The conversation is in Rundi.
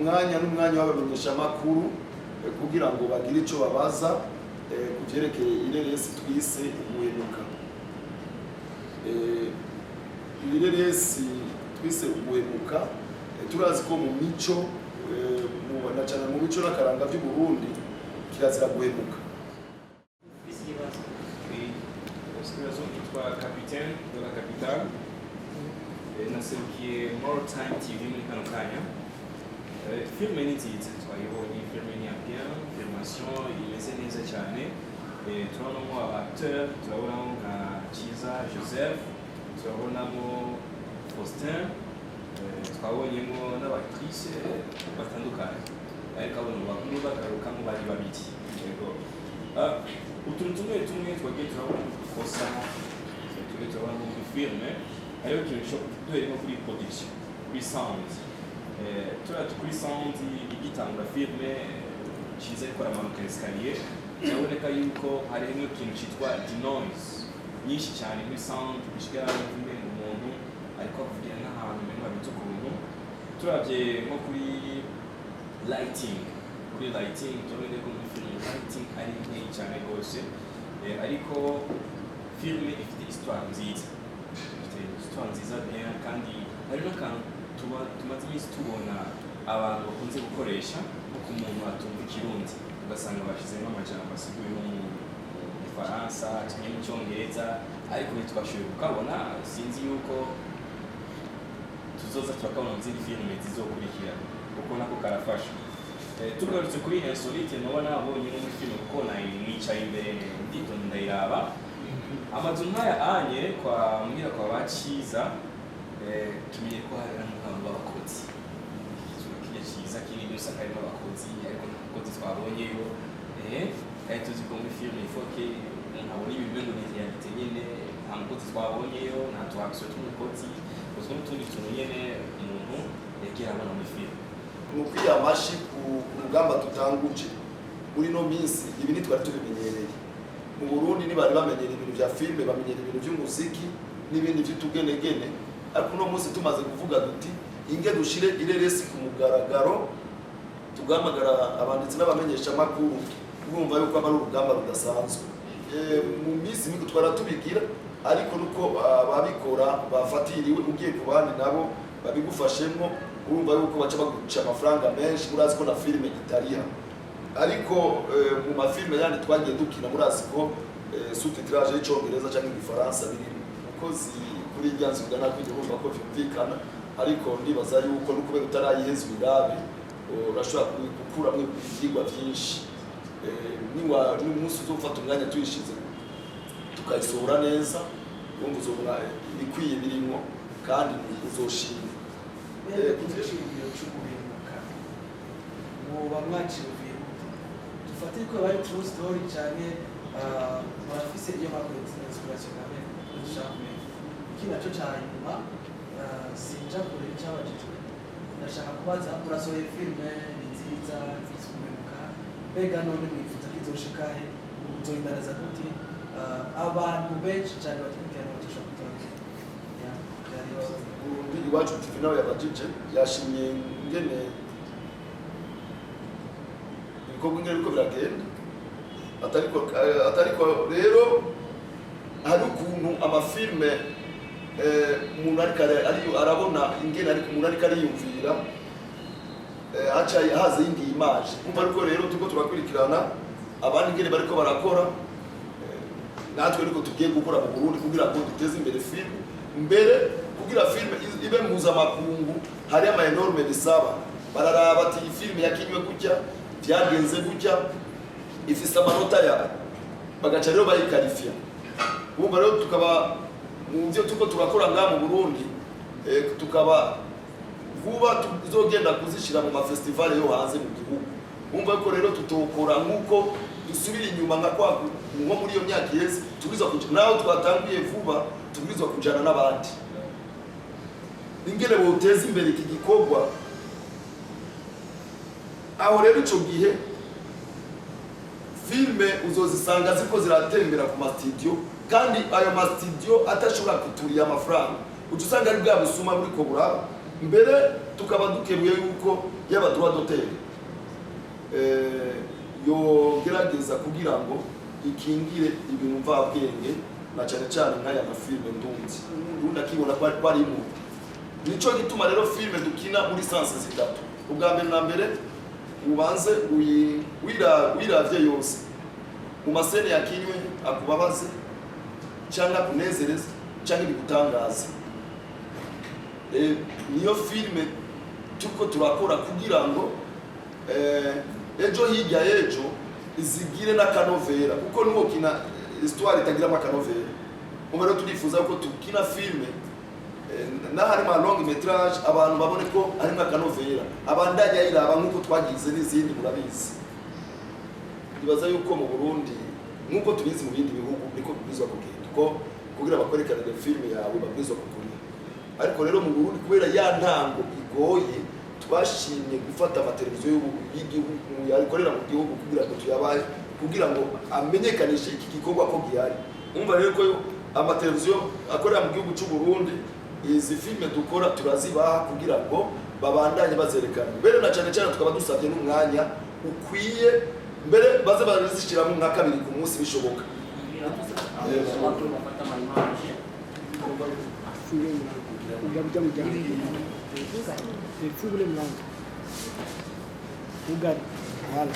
Umwanya n'umwanya w'abamenyeshamakuru kugira ngo bagire ico babaza ku vyerekeye ireresi twise Uguhemuka. Ireresi twise Uguhemuka, turazi ko mu mico, na cane mu mico n'akaranga vy'Uburundi, kirazira guhemuka. Ufise ikibazo? Oui, ikibazo. Nitwa Capitaine de la Capitale. Naserukiye More Time TV muri kano kanya. Filme ni nziza, twayibonye. Filme ni ya bien, filmation imeze neza cyane. Turabonamo aba acteur, turabonamo nka Ciza Joseph, turabonamo Faustin, twabonyemo n'aba actrice batandukanye, ariko abo bagumye bagarukamo bari babiri. Yego. Ah, utuntu tumwe tumwe twagiye turabona udukosa tugiye turabona muri filme, hariho ikintu cyo duhereye nko kuri production, kuri sound. Turiya kuri sound, igitangura filme, Ciza ariko aramanuka escalier, kiraboneka yuko harimo ikintu cyitwa denoise nyinshi cyane muri sound, bishika umenga umuntu ariko avugira nk'ahantu umenga habitse ukuntu. Turabye nko kuri lighting, kuri lighting turabona ko muri filime lighting ari nkeyi cyane rwose. Ariko filime ifite histoire nziza, ifite histoire nziza bien. Kandi hari n'akantu tuba tumaze iminsi tubona abantu bakunze gukoresha nko ku muntu atumva Ikirundi, ugasanga bashyizemo amajambo asiguye nko mu Gifaransa cyangwa mu Cyongereza, ariko ntitwashoboye kukabona. Sinzi yuko tuzoza turakabona mu zindi filime zizokurikira, kuko nako karafasha. Tugarutse kuri insolite, noba nabonye no muri filime, kuko nicaye imbere nditonda ndayiraba, amazu nk'aya anye kwa mbwira kwa baciza, tumenye ko hari nk'abantu b'abakozi, ikizu kirya ciza kinini usanga harimo abakozi, ariko nta mukozi twabonyeyo. Kandi tuzi ko muri filime il faut que umuntu abona ibintu ngo ni réalité nyene. Nta mukozi twabonyeyo, nta tu action tw'umukozi, utwo n'utundi tuntu nyene umuntu yagiye arabona muri filime. Ni ukwiha amashi ku rugamba tutanguje muri ino minsi. Ibi ntitwari tubimenyereye mu Burundi, ntibari bamenyera ibintu vya filime, bamenyera ibintu vy'umuziki n'ibindi vy'utugenegene. Ariko uno munsi tumaze kuvuga duti inge dushire ireresi ku mugaragaro, tugahamagara abanditsi n'abamenyeshamakuru, urumva yuko aba ari urugamba rudasanzwe. Mu minsi mike twara tubigira, ariko nuko ababikora bafatiriwe, ugiye ku bandi nabo babigufashemwo, urumva yuko baca baguca amafaranga menshi. Murazi ko na filime itariha, ariko mu mafilime yandi twagiye dukina, murazi ko sous-titrage y'Icongereza cyangwa Igifaransa birimo. Umukozi kuri irya nzu ugana kwiga, urumva ko vyumvikana, ariko ndibaza yuko no kubera utarayiheza ibirabi, urashobora gukuramwo ivyigwa vyinshi. Niwa n'umunsi uzofata umwanya tuyishize tukayisohora neza, urumva uzobona ibikwiye birimwo kandi uzoshima. Icyiyumviro cy'uguhemuka mwoba mwaciyumviye gute? Dufate ko bari true story cyane, murafise iyo mwakoze inspiration kamere dushaka kumenya. Ikindi naco ca nyuma, sinja kure y'icabajijwe, ndashaka kubaza: murasohoye filime, ni nziza, yitwa Uguhemuka, mbega none mwifuza ko izoshika he? Muzoyidaraza gute? Abantu benshi cyane bakurikirana batoshobora kutora. Yeah, byari ivyo. Burundi Iwacu TV nawe yabajije, yashimye ingene ibikorwa ingene biriko biragenda, atariko rero hari ukuntu amafilme, umuntu ariko arabona ingene, ariko umuntu ariko ariyumvira, haca haza iyindi image. Kumva ariko rero turiko turakurikirana abandi ingene bariko barakora, natwe niko tugiye gukora mu Burundi kugira ngo duteze imbere filime. Mbere kugira filime ibe mpuzamakungu, hari ama normes bisaba. Bararaba ati iyi filime yakinywe gutya, byagenze gutya, ifise amanota ya, bagaca rero bayikarifya. Wumva rero tukaba mu byo turiko turakora ngaha mu Burundi, tukaba vuba tuzogenda kuzishira mu mafestivale yo hanze mu gihugu. Wumva ko rero tutokora nk'uko dusubira inyuma nka kwa nko muri iyo myaka iheze. Tubwirizwa kuja naho twatanguye vuba, tubwirizwa kujana n'abandi ingene boteza imbere iki gikorwa. Aho rero ico gihe filme uzozisanga ziko ziratembera ku masitidiyo, kandi ayo masitidiyo atashobora kuturiya amafaranga, uca usanga ari bwa busuma buriko buraba. Mbere tukaba dukebuye yuko yaba droit d'auteur yogerageza kugira ngo ikingire ibintu mvabwenge, na cyane cyane nk'aya mafilme ndunzi undi akibona ko arimo. Nico gituma rero filme dukina muri sens zitatu. Ubwa mbere na mbere, ubanze wiravye yose mu ma scènes yakinywe, akubabaze cyangwa akunezereze cyangwa ibigutangaza. Niyo filme turiko turakora kugira ngo ejo hirya y'ejo izigire n'akanovera, kuko nuwo kina histoire itagiramo akanovera. Umva rero, turifuza ko tukina filme n'aharimo long métrage, abantu babone ko harimo akanovera, abandanya yiraba nk'uko twagize n'izindi murabizi. Ibaza yuko mu Burundi, nk'uko tubizi mu bindi bihugu, niko bibwirizwa kugenda, ko kugira bakwerekanire filime yawe babwirizwa kugurira. Ariko rero mu Burundi, kubera ya ntango igoye, twashimye gufata amateleviziyo y'igihugu yakorera mu gihugu kugira ngo tuyabahe, kugira ngo amenyekanishe iki gikorwa ko gihari. Umva rero ko amateleviziyo akorera mu gihugu cy'u Burundi, izi filime dukora turazibaha kugira ngo babandanye bazerekana. Mbere na cyane cyane tukaba dusabye n'umwanya ukwiye, mbere baze barazishyiramo nka kabiri ku munsi bishoboka. Abantu bafata ama images. Fungue mlango. Ugaruja mjango. Fungule mlango. Ugari. Wala.